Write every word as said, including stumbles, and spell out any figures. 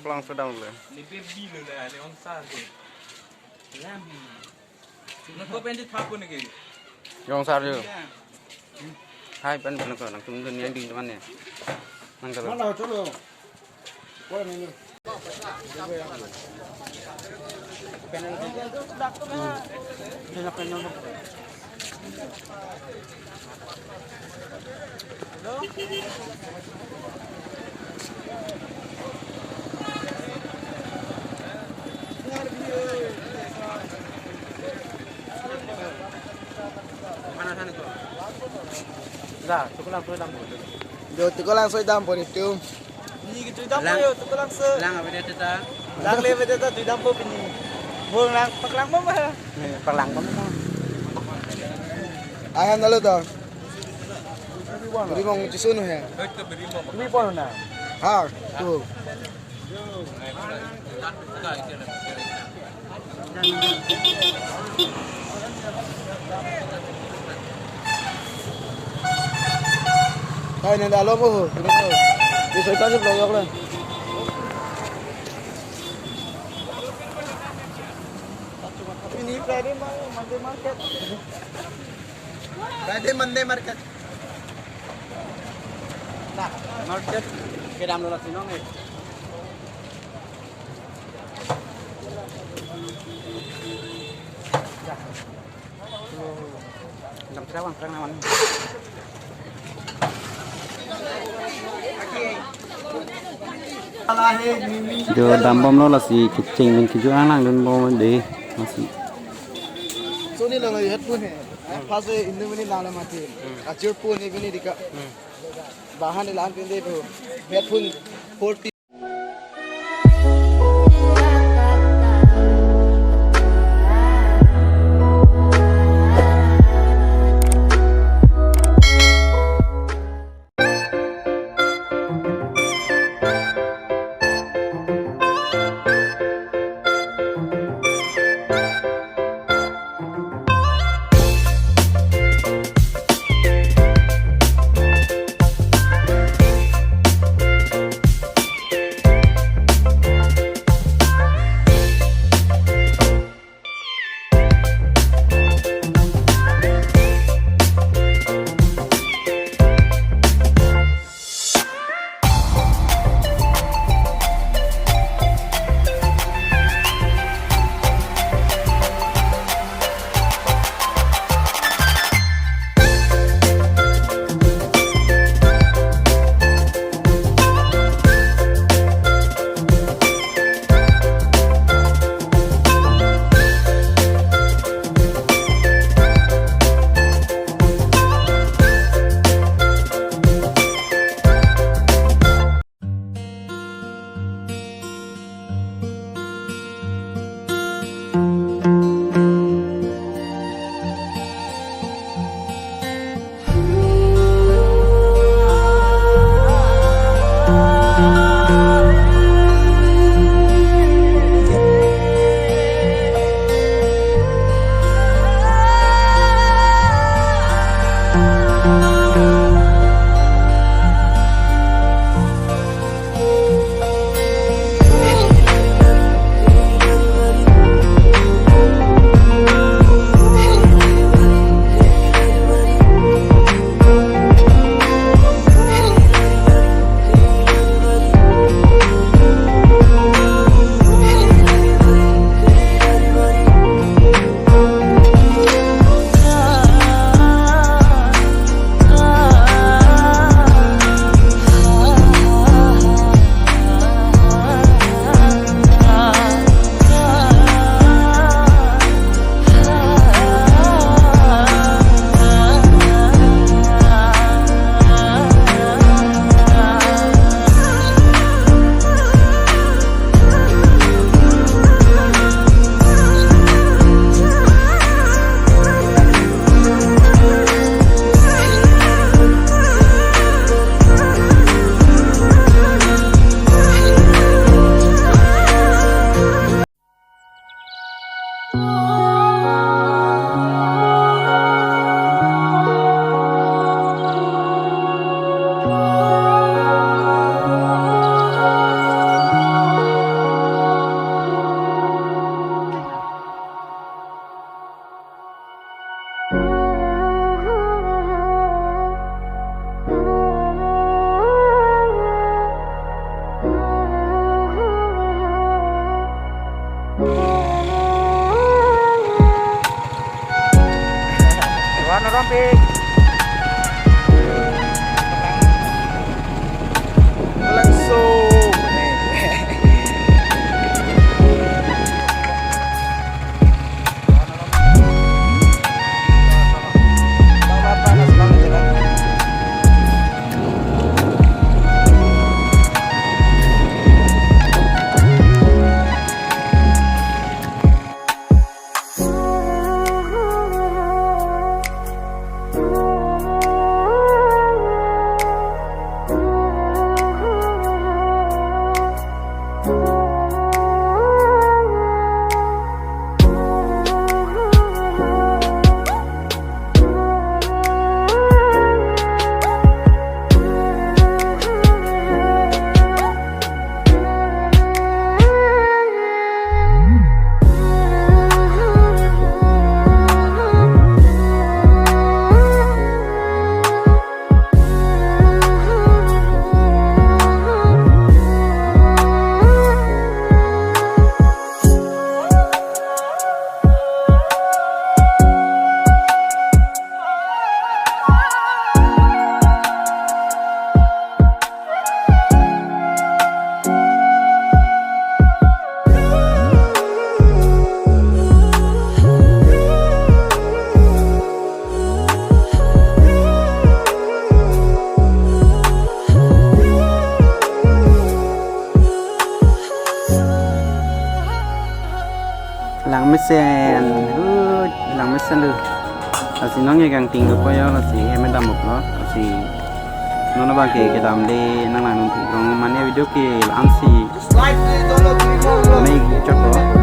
Kolangso damlo. Ni baby lo na, ni ong sar ko. Lam. Nangko pen di thap ko niki. Ong sar jo. Ya. Hai pen pen ko nangtum dun yang ding teman ya. Nang kalau. Mana cholo? Kau ni. Da, tukulang tukulang. Jo, tukulang soi dampo nelitum. Ni ke jui dampo Lang. Yo, tukulang se. Lang avedet ta. Lang le avedet ta, jui dampo pini. Bol lang, paklang mo ma. Eh, paklang mo ma. Ahan dalo to. Beri mong chisun he. Beri pon na. Ha, tu. Hai, nang dalo mo ho, kena ko. Di soi ta si vlog yok le. Ini Friday ma-, Monday market. Friday, Monday market. Nah, market kedam lo la sinong eh. Jam terawang kerang naman. Jo dambomlo lasi kecheng pen keju anglang dunbom de lasi. Sony lo headphone he. Pas ini mini lala mati. Achur pun ini dika. Bahan ilan pinde po. Headphone forty. Langmesen, uh, langmesen lo. Lasi nonke kangting dopo yo, lasi hem damlo. Lasi non abangke kedamde nanglang nung thik rong mane video ke la-ansi. Mei chotpo.